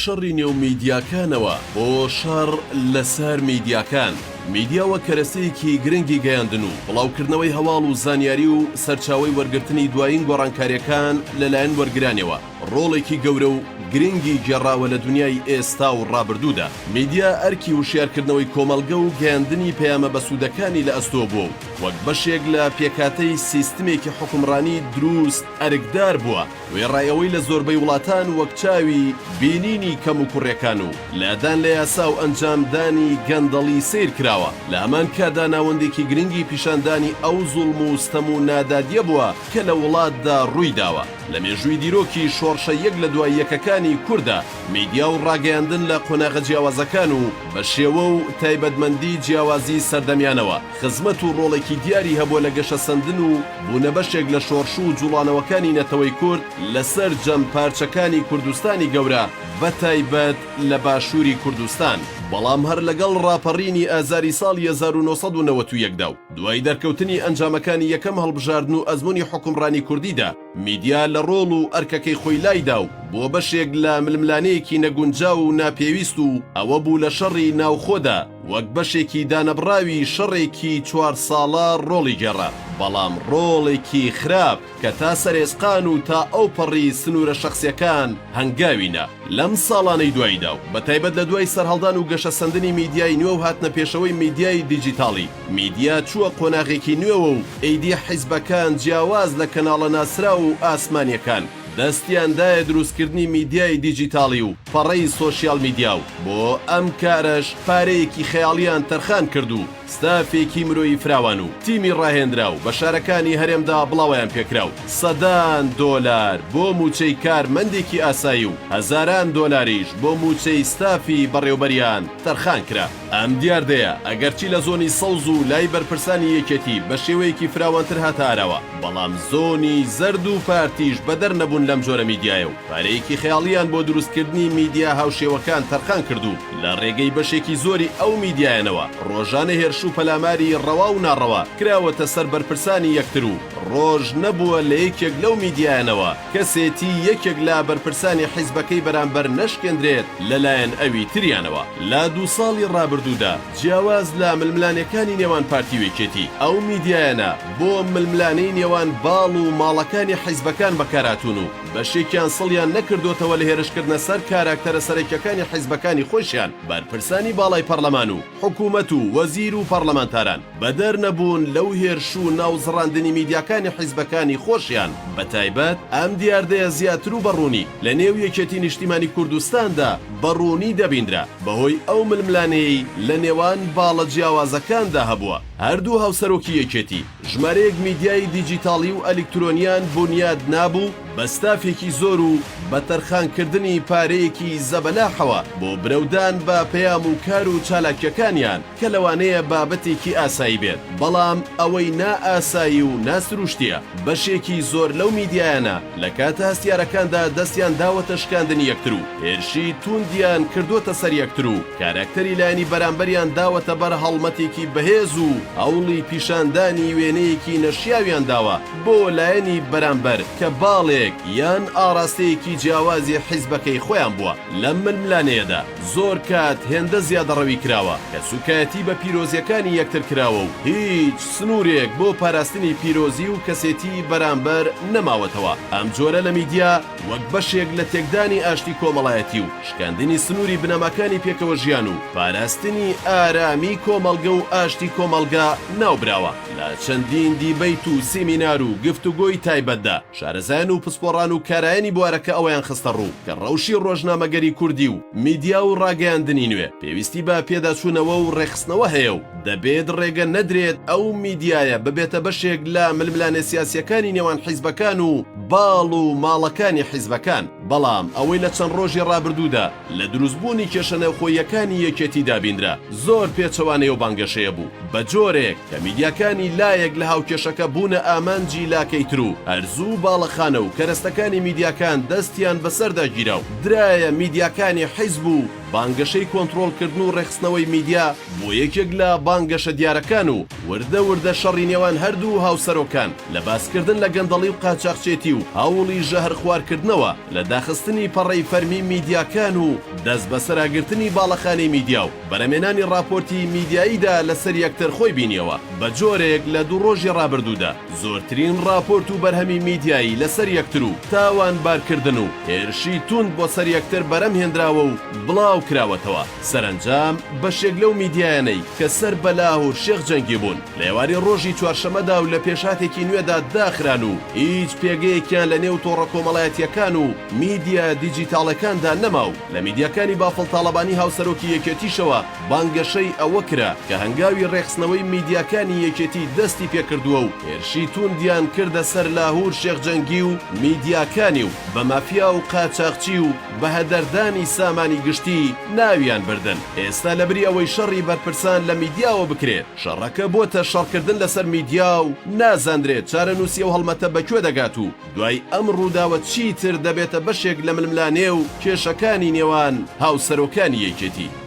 شەڕی نێو میدیاکانەوە بۆ شەڕ لەسەر میدیاکان، میدیا وەک کەرەستەیەکی گرنگی گەیاندن و بڵاوکردنەوەی هەواڵ و زانیاری و سەرچاوەی وەرگرتنی دوایین گۆڕانکارییەکان لەلایەن وەرگرانیەوە ڕۆڵێکی گەورە و گرنگی گێڕاوە لە دونیای ئێستا و ڕابردوودا. میدیا ئەرکی وشیارکردنەوەی کۆمەڵگە و گەیاندنی پەیامە بەسوودەکانی لە ئەستۆ بووە و وەک بەشێک لە پێکهاتەی سیستمێکی حوکمڕانی دروست ئەرکدار بووە، وێڕای ئەوەی لە زۆربەی وڵاتان وەک چاوی بینینی کەموکوڕیەکان و لادان لە یاسا و ئەنجامدانی گەندەڵی سەیر کراوە، لە هەمان کاتدا ناوەندێکی گرنگی پیشاندانی ئەو زوڵم و ستەم و نادادیە بووە کە لە وڵاتدا ڕووی داوە. لە مێژووی دیرۆکی شۆڕشە یەک لە دوای یەکەکانی کوردا، میدیا و ڕاگەیاندن لە قۆناغە جیاوازەکان و بە شێوە و تایبەتمەندی جیاوازی سەردەمیانەوە، خزمەت و ڕۆڵێکی دیاری هەبووە لە گەشەسەندن و بوونە بەشێک لە شۆڕش و جوڵانەوەکانی نەتەوەی کورد لە سەرجەم پارچەکانی کوردستانی گەورە بە تایبەت لە باشووری کوردستان. بەڵام هەر لەگەڵ ڕاپەڕینی ئازاری ساڵی 1991 دا و دوای دەرکەوتنی ئەنجامەکانی یەکەم هەڵبژاردن و ئەزموونی حوکمڕانی کوردیدا، میدیا لە ڕۆڵ و ئەرکەکەی خۆی لایدا و بووە بەشێک لە ململانێیەکی نەگونجاو و ناپێویست و ئەوە بوو لە شەڕی ناوخۆدا وەک بەشێکی دانەبڕاوی شەڕێکی چوار ساڵە ڕۆڵی گێڕا، بەڵام ڕۆڵێکی خراپ کە تا سەرێسقان و تا ئەوپەڕی سنوورە شەخسیەکان هەنگاوی نا. لەم ساڵانەی دواییدا و بەتایبەت لە دوای سەرهەڵدان و گەشەسەندنی میدیای نوێ و هاتنە پێشەوەی میدیای دیجیتاڵی، میدیا چووە قۆناغێکی نوێوە و ئیدی حیزبەکان جیاواز لە کەناڵە ناسراو و ئاسمانیەکان، دەستیان دایە دروستکردنی میدیای دیجیتاڵی و پەڕەی سۆشیال میدیا و بۆ ئەم کارەش پارەیەکی خەیاڵیان تەرخان کرد و ستافێکی مرۆیی فراوان و تیمی ڕاهێنراو بە شارەکانی هەرێمدا بڵاوەیان پێکرا و سەدان دۆلار بۆ مووچەی کارمەندێکی ئاسایی و هەزاران دۆلاریش بۆ مووچەی ستافی بەڕێوبەریان تەرخان کرا. ئەم دیاردەیە ئەگەرچی لە زۆنی سەوز و لای بەرپرسانی یەکێتی بە شێوەیەکی فراوانتر هاتە ئاراوە، بەڵام زۆنی زەرد و پارتیش بەدەر نەبوون لەم جۆرە میدیایە و پارەیەکی خەیاڵییان بۆ دروستکردنی میدیا هاوشێوەکان تەرخان کرد و لە ڕێگەی بەشێکی زۆری ئەو میدیایانەوە ڕۆژانە هێرش و پەلاماری ڕەوا و ناڕەوا کراوەتە سەر بەرپرسانی یەکتر و ڕۆژ نەبووە لە یەکێک لەو میدیایانەوە کەسێتی یەکێک لە بەرپرسانی حیزبەکەی بەرامبەر نەشکێندرێت لەلایەن ئەوی تریانەوە. لە دوو ساڵی ڕابردوودا جیاواز لە ململانێکانی نێوان پارتی و یەکێتی، ئەو میدیایانە بۆ ململانێی نێوان باڵ و ماڵەکانی حیزبەکان بەکارهاتوون و بەشێکیان سڵیان نەکردۆتەوە لە هێرشکردنە سەر کاراکتەرە سەرەکیەکانی حیزبەکانی خۆیشیان، بەرپرسانی باڵای پەڕلەمان و حکومەت و وەزیر و پەڕلەمانتاران. بەدەر نەبوون لەو هێرش و ناوزڕاندنی میدیاکانی حیزبەکانی خۆشیان، بەتایبەت ئەم دیاردەیە زیاتر و بەڕوونی لە نێو یەکێتی نیشتیمانی کوردستاندا بەڕوونی دەبیندرا بەهۆی ئەو ململانێیەی لە نێوان باڵە جیاوازەکاندا هەبووە. هەردوو هاوسەرۆکی یەکێتی ژمارەیەک میدیای دیجیتاڵی و ئەلیکترۆنیان بونیاد نابوو بە ستافێکی زۆر و بە تەرخانکردنی پارەیەکی زەبەلاحەوە بۆ برەودان بە پەیام و کار و چالاکیەکانیان، کە لەوانەیە بابەتێکی ئاسایی بێت، بەڵام ئەوەی نا ئاسایی و نا سروشتییە، بەشێکی زۆر لەو میدیایانە لە کاتە هەستیارەکاندا دەستیان داوەتە شکاندنی یەکتر و هێرشی تووندیان کردۆتە سەر یەکتر و کاراکتەری لایەنی بەرامبەریان داوەتە بەر هەڵمەتێکی بەهێز و هەوڵی پیشاندانی وێنەیەکی نەشیاویان داوە بۆ لایەنی بەرامبەر کە باڵێک یان ئاڕاستەیەکی جیاوازی حیزبەکەی خۆیان بووە لەم ململانێیەدا. زۆر کات هێندە زیادەڕەوی کراوە کە سوکایەتی بە پیرۆزیەکانی یەکتر کراوە و هیچ سنورێک بۆ پاراستنی پیرۆزی و کەسێتی بەرامبەر نەماوەتەوە. ئەم جۆرە لە میدیا وەک بەشێک لە تێکدانی ئاشتی کۆمەڵایەتی و شکاندنی سنوری بنەماکانی پێکەوە ژیان و پاراستنی ئارامی کۆمەڵگە و ئاشتی کۆمەڵگە ناوبراوە. لە چەندین دیبەیت و سیمینار و گفتوگۆی تایبەتدا شارەزایان و پسپۆڕان و کارایانی بوارەکە ئەوەیان خستە ڕوو کە ڕەوشی ڕۆژنامەگەری کوردی و میدیا و ڕاگەیاندنی نوێ پێویستی بە پێداچوونەوە و ڕێکخستنەوە هەیە و دەبێت ڕێگە نەدرێت ئەو میدیایە ببێتە بەشێک لە ململانێ سیاسییەکانی نێوان حیزبەکان و باڵ و ماڵەکانی حیزبەکان. بەڵام ئەوەی لە چەند ڕۆژی ڕابردوودا لە دروستبوونی کێشە نێوخۆییەکانی یەکێتیدا بینرا زۆر پێچەوانەی ئەو بانگەشەیە بوو، بە جۆرێک کە میدیاکانی لایەک لە هاوکێشەکە بوونە ئامانجی لاکەی تر و هەر زوو باڵەخانە و کەرەستەکانی میدیاکان دەستیان بەسەردا گیرا و درایە میدیاکانی حیزب و. بانگەشەی کۆنترۆڵکردن و ڕێکخستنەوەی میدیا بۆ یەکێک لە بانگەشە دیارەکان و وردە وردە شەڕی نێوان هەردوو هاوسەرۆکان لە باسکردن لە گەندەڵی و قاچاخچێتی و هەوڵی ژەهرخوارکردنەوە لە داخستنی پەڕەی فەرمی میدیاکان و دەستبەسەراگرتنی باڵەخانەی میدیا و بەرهەمێنانی ڕاپۆرتی میدیاییدا لەسەر یەکتر خۆی بینیەوە بە جۆرێک لە دوو ڕۆژی ڕابردوودا زۆرترین ڕاپۆرت و بەرهەمی میدیایی لەسەر یەکتر و تاوانبارکردن و هێرشی توند بۆ سەر یەکتر بەرەم هێنراوە و بڵاوکراوەتەوە. سەرەنجام بەشێک لەو میدیایانەی کە سەر بە لاهور شێخ جەنگی بوون لە ئێوارەی ڕۆژی چوارشەممەدا و لە پێشهاتێکی نوێدا داخران و هیچ پێگەیەکیان لە نێو تۆڕە کۆمەڵایەتییەکان و میدیا دیجیتاڵەکاندا نەما و لە میدیاکانی بافڵ تاڵەبانی هاوسەرۆکی یەکێتیشەوە بانگەشەی ئەوە کرا کە هەنگاوی ڕێکخستنەوەی میدیاکانی یەکێتی دەستی پێکردووە و هێرشی تووندیان کردە سەر لاهور شێخ جەنگی و میدیاکانی و بە مافیا و قاچاخچی و بە هەدەردانی سامانی گشتی ناویان بردن. ئێستا لەبری ئەوەی شەڕی بەرپرسان لە میدیاوە بکرێت، شەڕەکە بۆتە شەڕکردن لەسەر میدیا و نازانرێت چارەنووسی ئەو هەڵمەتە بە کوێ دەگات و دوای ئەم ڕووداوە چیتر دەبێتە بەشێک لە ململانێ و کێشەکانی نێوان هاوسەرۆکانی یەکێتی.